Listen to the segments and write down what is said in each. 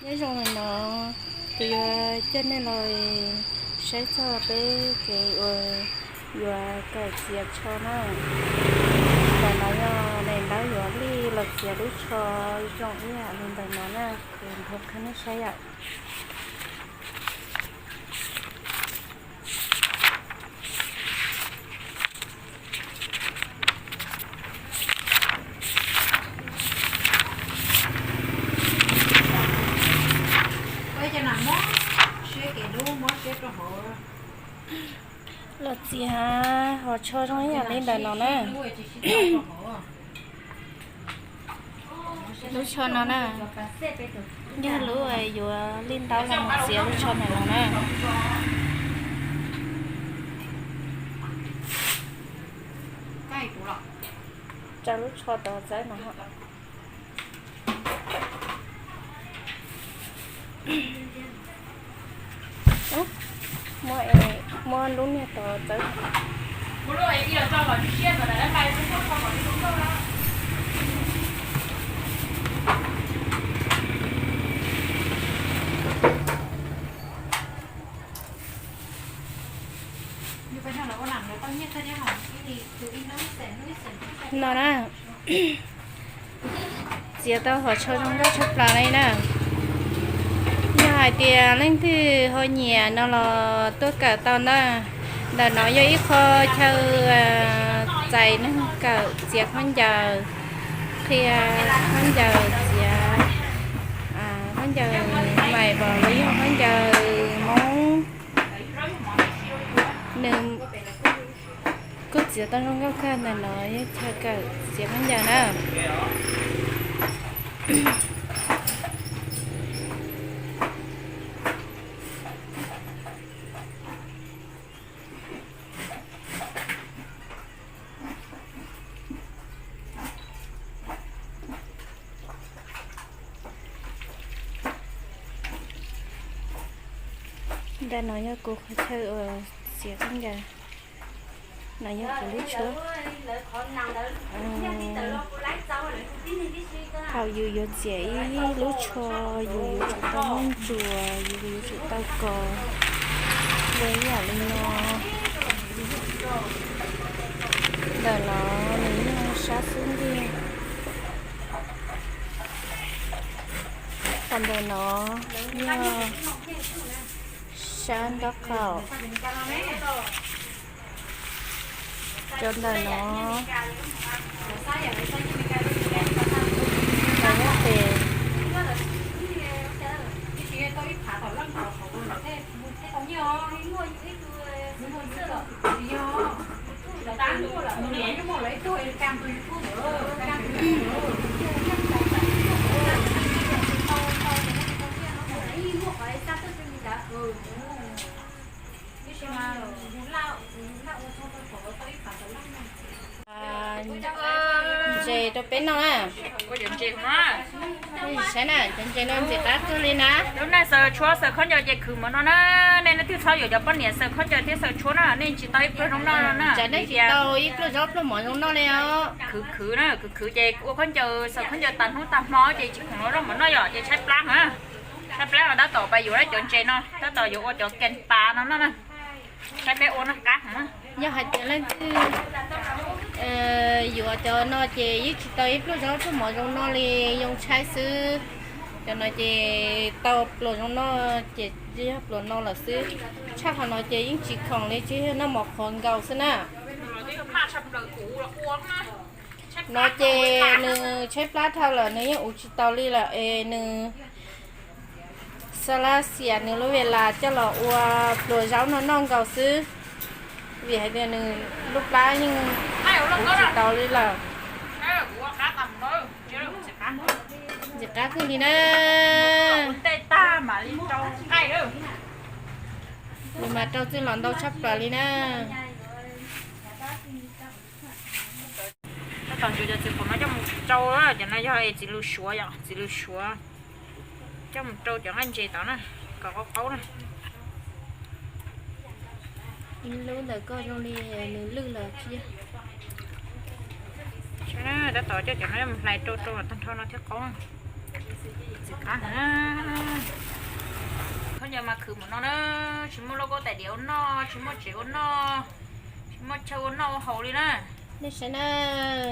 Nyob zoo li no, kuv yuav coj nej los saib txog peb kev uas yuav kawm txiav tsho na. Ntawm no yog daim ntaub yuav lij los txiav lub tsho zoo ib yam li ntawm no na, kuv nrog qhia nej saib yom. Los txiav hov tsho zoo ib yam li ntawm no na. Lub tsho no na, yog lub yuav lij ntaub los mus txiav lub tsho ntawm no na. Tsa lub tsho tod txawb no. Muab, muab lub niag tod txawb. No na, txiav tau hov tsho zoo nkauj tshaj plaws li na. Yog hais tias leej twg ho nyiam no los tuaj kawm tau ntag. Ntawm no yog ib qho chaw txais neeg kawm txiav khaub ncaws, qhia khaub ncaws txiav, khaub ncaws mais pom los yog khaub ncaws Hmoob. Nws kuj txiav tau zoo nkauj kawg. Ntawm no yog chaw kawm txiav khaub ncaws na. Ntawm no yog kuv qhov chaw uas txiav khaub ncaws. No yog kuv lub tshuab. Thaum yus yuav txiav ib lub tsho, yus yuav tsum tau muab ntsuas, yus yuav tsum tau kos, ua ib yam li no. Ntawm no nws yog sab xub ntiag, ho ntawm no yog sab nraub qaum. Cov ntawm no, cov nyob pem. Ntses rau peb noj na. Saib na, cov ntses no ntxim qab kawg li na. Lub neej xaws tshuab xaws khaub ncaws ces khwv mov no na. Nej leej twg txhob yuav cov poj niam xaws khaub ncaws thiab xaws tshuab na, nej tsis tau ib pluag zaub pluag mov zoo noj na. Nej tsis tau ib pluag zaub pluag mov zoo noj li os. Khwv khwv na, khwv khwv ces ua khaub ncaws, xaws khaub ncaws tas hnub tas hmo ces tsis khoom los zaub mov noj yom, ces tshaib plab na. Tshaib plab los tab tom pais yuav cov ntses no, tab tom yuav ua cov kees pas no noj na. Saib peb ua noj qab heev. Yog hais tias leej twg yuav cov no ces yeej tsis tau ib pluag zaub pluag mov zoo noj li, yoo tshaib xwb. Cov no ces tau pluas zoo noj ces yog pluas no lawm xwb. Tshaj qhov no ces yeej tsis khoom li, tsis yog noj mov qhuav nkaus xwb na. No ces nws tshaib plab dhau lawm, nws yeej ua tsis tau li lawm es nws xa laj xiam nws lub ve las coj los ua pluas zaub no noj nkaus xwb, vim hais tias nws lub plab yeej ua tsis tau li lawm. Ntxim qab kawg li na. Nws mas rau txij los ntau tshaj plaws li na. Tab tom ncuav cov txiv qaub no coj mus rau, cov no yog es txiv lws suav yom, txiv lws suav coj mus rau cov nqaij ntses tod na, kom qaub qaub na. Ib lub ntawm koj zoo li nws lwj lawm thiab. Tab tom coj cov no coj mus hlais rau rau los tag nrho no thiaj qaub na. Ntxim qab heev. Khaub ncaws mas khwv mus no na, tsis muaj lauj kaub tais diav ua noj, tsis muaj tsev ua noj, tsis muaj chaw ua noj ua haus li na. Nej saib na,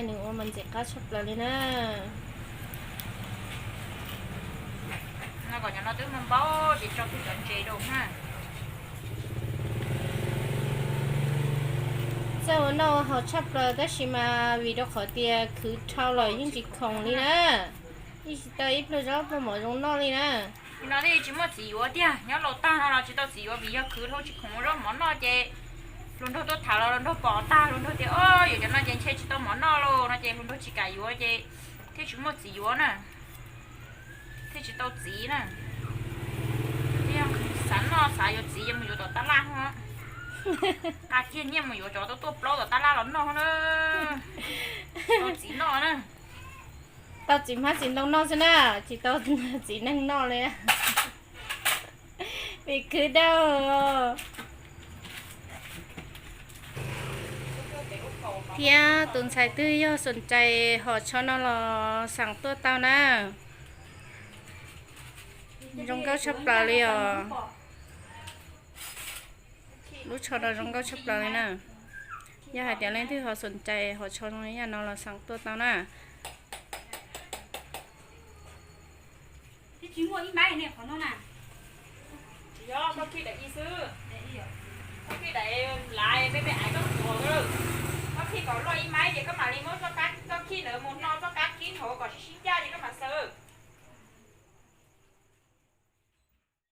nws ua mas ntxim qab tshaj plaws li na. No kom cov no twb muaj npaub ces tso kiag cov ntses rau na. Txawj ua noj ua haus tshaj plaws tab sis mas vim rau qhov tias khwv dhau los yeej tsis khoom li na. Yeej tsis tau ib pluag zaub pluag mov zoo noj li na. Nim no twb tsis muaj txiv yuav tiag, nyob laus tag no los tsis tau txiv yuav vim yog khwv dhau tsis khoom ua zaub mov noj ces hluas nraug tuaj tham los hluas nraug pom tag hluas nrag tias, o, yuav cov no ces ntshe tsis tau mov noj lauj no ces hluas nraug tsis kam yuav ces thiaj tsis muaj txiv yuav na, thiaj tsis tau txiv na. Xav noj xav yuav txiv ces mus yuav tom tab laj ho, nqa kiag nyiaj mus yuav cov tuaj plaub tom tab laj los noj na, tau txiv noj na. Tau txiv hmab txiv ntoo noj xwb na, tsis tau txiv neeg noj li. Vim khwv dhau. Thiab tus ntxhais twg yog xom ncais hom tsho no los xaam tuaj tau na. Zoo nkauj tshaj plaws li os. Lub tsho no zoo nkauj tshaj plaws li na. Yog hais tias leej twg ho xom ncais hom tsho zoo li no los xaam tuaj tau na. Tsis muaj ib mab ne qhov no na. Yog koj khij daim i xwb. Koj khij daim lav peb peb aiv koj tuag, koj khij kom loj ib mab ces koj mam li muab koj khij ntawd mus no txoj kab kib hauv kom sib sib ncaj ces koj mam xaws.